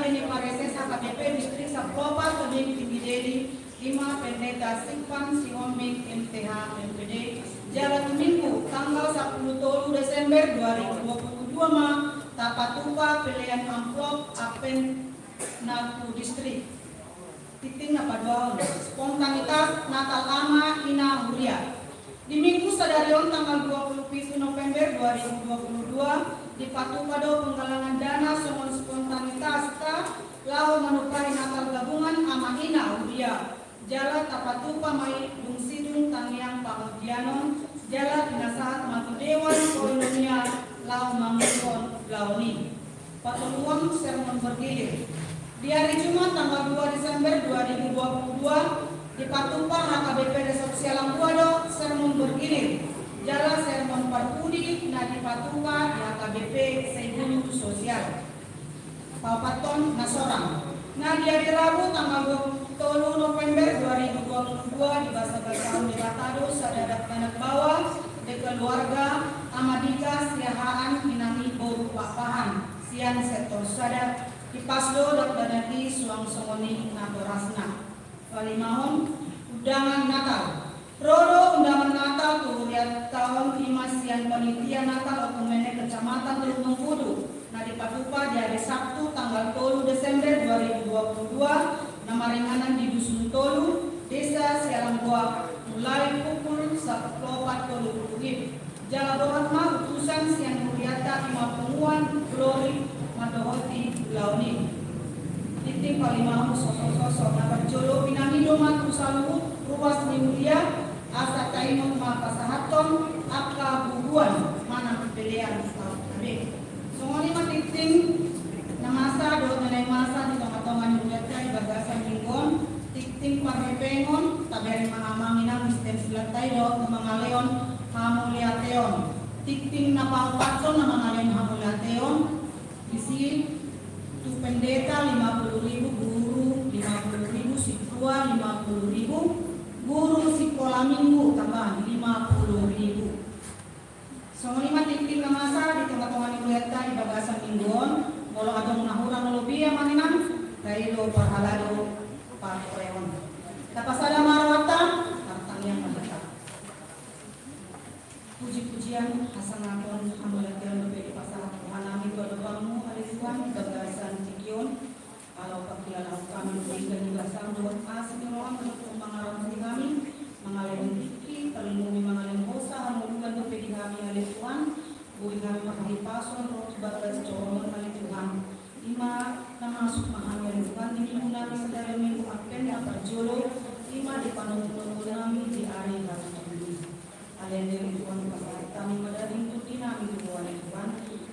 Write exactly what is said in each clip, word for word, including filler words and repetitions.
Ni Praeses H K B P Distrik Samplopat Tobing Tinggi Dedi, ima Pendeta Sigpan Sihombing M T H M P D, jala tu Minggu tanggal sampulu tolu Desember dua ribu dua puluh dua ma tapatupa pelean amplop ampen na tu distrik. Tingting na paduahon, spontanitas Natal Ama Ina Huria. Di Minggu sadari on tanggal dua puluh pitu November dua ribu dua puluh dua, dipatupa do penggalangan dana songon spontanitasta laho manumpahi Natal gabungan Ama Ina Huria. Jala tapatupa ma i dung sidung tangiang pangotianon, jala pinasahat ma tu Dewan Koinonia laho mangihuthon ulaon i. Patoluhon, sermon bergilir. Di hari Jumat tanggal dua Desember dua ribu dua puluh dua, dipatupa H K B P Resort Sialamboa do sermon bergilir, jala sermon parpudi na dipatupa di H K B P Saigulu Sosial. Paopathon, na sorang. Nah, di hari Rabu tanggal dua puluh tolu November dua ribu dua puluh dua, dibasabasahon Debata do sada dakdanak baoa, di keluarga Ama Dika Siahaan, inang i boru Pakpahan, sian sektor sada, hipas do dakdanak i suang songon i natorasna. Palimahon, undangan Natal. Ro do undangan Natal tu hurianta on, ima sian panitia Natal Okumene Kecamatan Teluk Mengkudu, na dipatupa di hari Sabtu tanggal tolu Desember dua ribu dua puluh dua, na maringanan di Dusun Tolu, Desa Sialamboa, mulai pukul sampulu opat tolu pulu WIB. Jala borhat ma utusan sian hurianta, ima punguan Glory, mandohoti ulaon i. Tingting palimahon, sosok-sosok. Na parjolo, pinangido ma tu saluhut ruas ni huria, asa taingot ma pasahathon angka bubuan manang pelean taon na be. Songon i ma tingting na masa dohot na naeng masa di tonga-tonga ni hurianta di bagasan minggu on. Tingting parhepengon, tabereng ma amang inang, dispensilanta i dohot mangalehon hamauliateon. Tingting na paopathon na mangalehon hamauliateon, disi tu pendeta lima puluh ribu, guru lima puluh ribu, sintua lima puluh ribu, guru sikola minggu tambahan lima puluh ribu. Songon i ma tingting na masa di tonga-tonga ni hurianta di bagasan minggu on. Molo adong na hurang lobi, amang inang, taida parhalado parhorasan. Tapasada ma rohanta, martangiang ma hita. Puji-pujian, hasangapon, hamauliateon dope dipasahat Tuhan nami tu adopanmu, ale Tuhan, di bagasan tingki on. Ala pangkilalaon hami tu denggan ni basam dohot asi ni roham, dohot pangaramotion hami mangalehon tingki, tarlumobi mangalehon hosa, hamuliateon dope di hami, ale Tuhan. Boi hami marhahipason ro tu bagas joro-Mu, ale Tuhan. Ima na masuk ma hami, ale Tuhan, di minggu nami sadari, Minggu Advent na parjolo, ima di panogunoguon nami di ari Rabu Tolu i. Ale Tuhan, pasahat hami ma daging tondi nami tu Ho, ale Tuhan,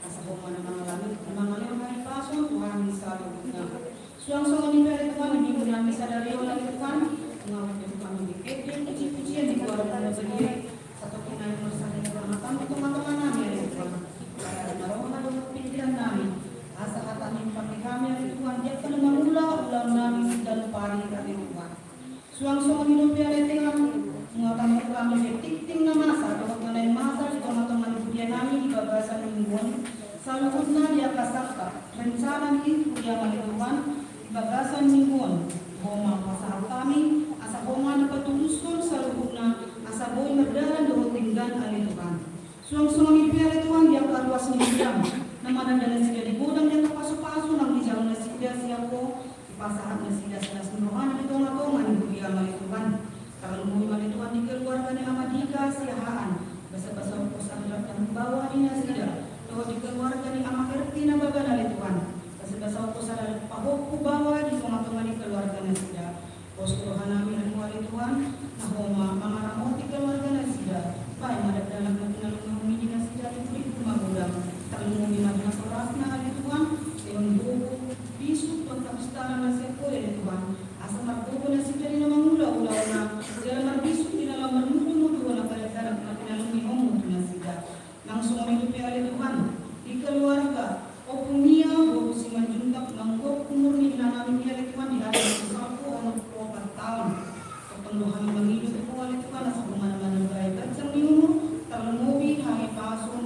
asa Ho ma na mangalehon, na mangalehon hahipason tu hami saluhutna. Suang songon i pe, ale Tuhan, di minggu nami sadari on, ale Tuhan, nunga hudok hami di ende puji-pujian di goar-Mu na badia i, satongkin nami marsahit hata-Mu di tonga-tonga nami, ale Tuhan. Asa na roha dohot pingkiran nami, asa hata-Mu i mampangi hami, ale Tuhan, di angka na mangula ulaon nami siganup ari, ale Tuhan. Suang songon i dope, ale Tuhan, nunga tamuhut hami di tingting na masa dohot na naeng masa di tonga-tonga ni huria nami di bagasan minggu on, saluhutna di angka sangkap rencana ni huriam, ale Tuhan, di bagasan minggu on. Ho ma pasahat hami, asa Ho ma na patulushon saluhutna, asa boi mardalan dohot denggan, ale Tuhan. Suang songon i pe, ale Tuhan, di angka ruas ni huriam, na mananda nasida di godang di angka pasu-pasu, nang dijalo nasida sian Ho, dipasahat nasida silas ni rohana di tonga-tonga ni huriam, ale Tuhan. Tarlumobi ma, ale Tuhan, di keluarga ni Ama Dika Siahaan, basa-basa hosa ni dakdanak baoa di nasida, dohot di keluarga ni Ama Erti na